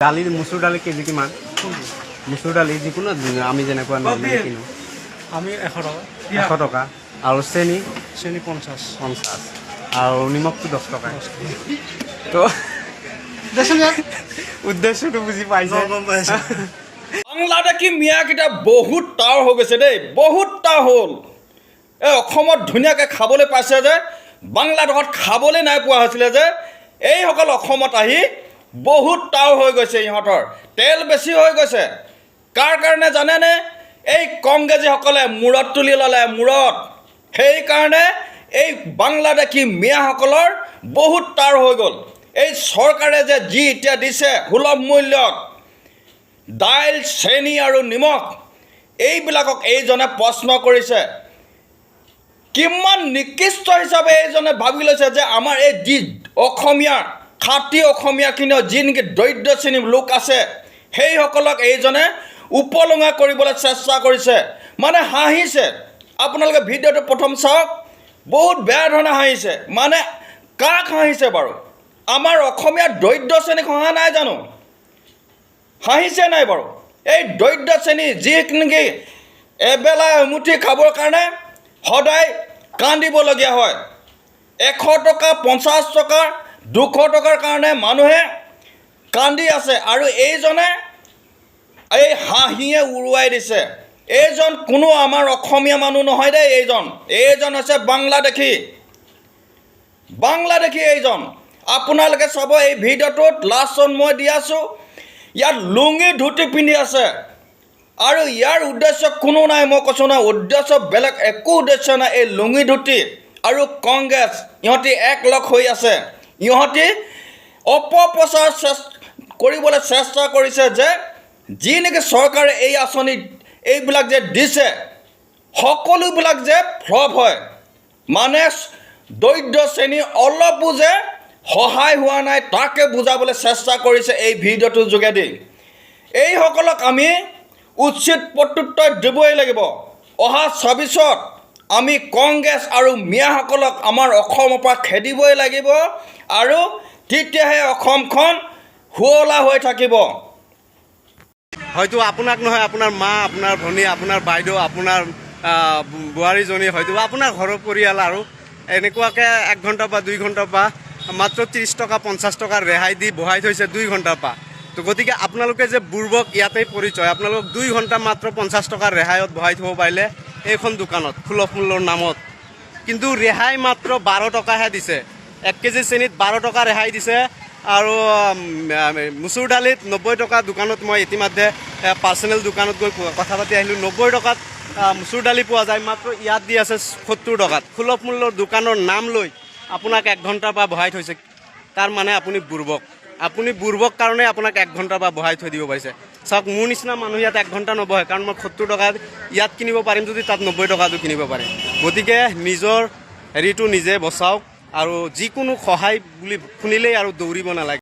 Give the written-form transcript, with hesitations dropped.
দালি, মচুৰ দালি কেজি কিমান? মচুৰ দালি যিকোনো আমি যেনেকুৱা নৰ্মেলি কিনো। আমি 100 টকা। 100 টকা। আৰু চেনি? চেনি 50। 50। আৰু নিমখটো 10 টকা। তো দেচোন ইয়াত। উদ্দেশ্যটো বুজি পাইছে। গম পাইছোঁ। বাংলাদেশী মিয়াকেইটা বহুত তাও হৈ গৈছে দেই, বহুত তাও হ'ল। এই অসমত ধুনীয়াকৈ খাবলৈ পাইছে যে, বাংলাদেশত খাবলৈ নাই পোৱা হৈছিলে যে, এইসকল অসমত আহি বহুত তাও হৈ গৈছে। ইহঁতৰ তেল বেছি হৈ গৈছে। কাৰ কাৰণে জানেনে? এই কংগ্ৰেছীসকলে মূৰত তুলি ল'লে মূৰত, সেইকাৰণে এই বাংলাদেশী মিয়াসকলৰ বহুত তাও হৈ গ'ল। এই চৰকাৰে যে যি এতিয়া দিছে সুলভ মূল্যত দাইল, চেনি আৰু নিমখ, এইবিলাকক এইজনে প্ৰশ্ন কৰিছে। কিমান নিকৃষ্ট হিচাপে এইজনে ভাবি লৈছে যে আমাৰ এই যি অসমীয়া, খাটি অসমীয়াখিনি, যি নেকি দৰিদ্ৰ শ্ৰেণীৰ লোক আছে, সেইসকলক এইজনে উপলুঙা কৰিবলৈ চেষ্টা কৰিছে, মানে হাঁহিছে। আপোনালোকে ভিডিঅ'টো প্ৰথম চাওক, বহুত বেয়া ধৰণে হাঁহিছে। মানে কাক হাঁহিছে বাৰু? আমাৰ অসমীয়া দৰিদ্ৰ শ্ৰেণীক হহা নাই জানো? হাঁহিছে নাই বাৰু? এই দৰিদ্ৰ শ্ৰেণী, যি নেকি এবেলা এমুঠি খাবৰ কাৰণে সদায় কান্দিবলগীয়া হয়, 100 টকা, 50 টকা, 200 টকাৰ কাৰণে মানুহে কান্দি আছে আৰু এইজনে এই হাঁহিয়ে উৰুৱাই দিছে। এইজন কোনো আমাৰ অসমীয়া মানুহ নহয় দেই। এইজন হৈছে বাংলাদেশী, বাংলাদেশী এইজন। আপোনালোকে চাব এই ভিডিঅ'টোত লাষ্টত মই দি আছোঁ। ইয়াত লুঙি ধুতি পিন্ধি আছে আৰু ইয়াৰ উদ্দেশ্য কোনো নাই। মই কৈছোঁ নহয়, উদ্দেশ্য বেলেগ একো উদ্দেশ্য নাই। এই লুঙি ধুতি আৰু কংগ্ৰেছ ইহঁতি একলগ হৈ আছে। ইহঁতি অপপ্ৰচাৰ কৰিবলৈ চেষ্টা কৰিছে যে যি নেকি চৰকাৰে এই আঁচনি এইবিলাক যে দিছে, সকলোবিলাক যে ফ্লপ হয়, মানে দৰিদ্ৰ শ্ৰেণীৰ অলপো যে সহায় হোৱা নাই, তাকে বুজাবলৈ চেষ্টা কৰিছে এই ভিডিঅ'টোৰ যোগেদি। এইসকলক আমি উচিত প্ৰত্যুত্তৰ দিবই লাগিব। অহা 26ত আমি কংগ্ৰেছ আৰু মিয়াসকলক আমাৰ অসমৰ পৰা খেদিবই লাগিব আৰু তেতিয়াহে অসমখন শুৱলা হৈ থাকিব। হয়তো আপোনাক নহয়, আপোনাৰ মা, আপোনাৰ ভনী, আপোনাৰ বাইদেউ, আপোনাৰ বোৱাৰীজনী, হয়তো আপোনাৰ ঘৰৰ পৰিয়াল আৰু এনেকুৱাকৈ 1 ঘণ্টা বা 2 ঘণ্টাৰ পৰা মাত্ৰ 30 টকা, 50 টকাৰ ৰেহাই দি বহাই থৈছে 2 ঘণ্টাৰ পৰা। তো গতিকে আপোনালোকে যে বুৰ্বক, ইয়াতেই পৰিচয়। আপোনালোক 2 ঘণ্টা মাত্ৰ 50 টকাৰ ৰেহাইত বহাই থ'ব পাৰিলে এইখন দোকানত সুলভ মূল্যৰ নামত, কিন্তু ৰেহাই মাত্ৰ 12 টকাহে দিছে। 1 কেজি চেনিত 12 টকা ৰেহাই দিছে আৰু মচুৰ দালিত 90 টকা। দোকানত মই ইতিমধ্যে পাৰ্চনেল দোকানত গৈ কথা পাতি আহিলোঁ, 90 টকাত মচুৰ দালি পোৱা যায়, মাত্ৰ ইয়াত দি আছে 70 টকাত। সুলভ মূল্যৰ দোকানৰ নাম লৈ আপোনাক 1 ঘণ্টাৰ পৰা বহাই থৈছে। তাৰ মানে আপুনি বুৰ্বক। আপুনি বুৰ্বক কাৰণে আপোনাক 1 ঘণ্টাৰ পৰা বহাই থৈ দিব পাৰিছে। চাওক, মোৰ নিচিনা মানুহ ইয়াত 1 ঘণ্টা নবহে, কাৰণ মই 70 টকাত ইয়াত কিনিব পাৰিম যদি তাত 90 টকাটো কিনিব পাৰিম। গতিকে নিজৰ হেৰিটো নিজে বচাওক আৰু যিকোনো সহায় বুলি শুনিলেই আৰু দৌৰিব নালাগে।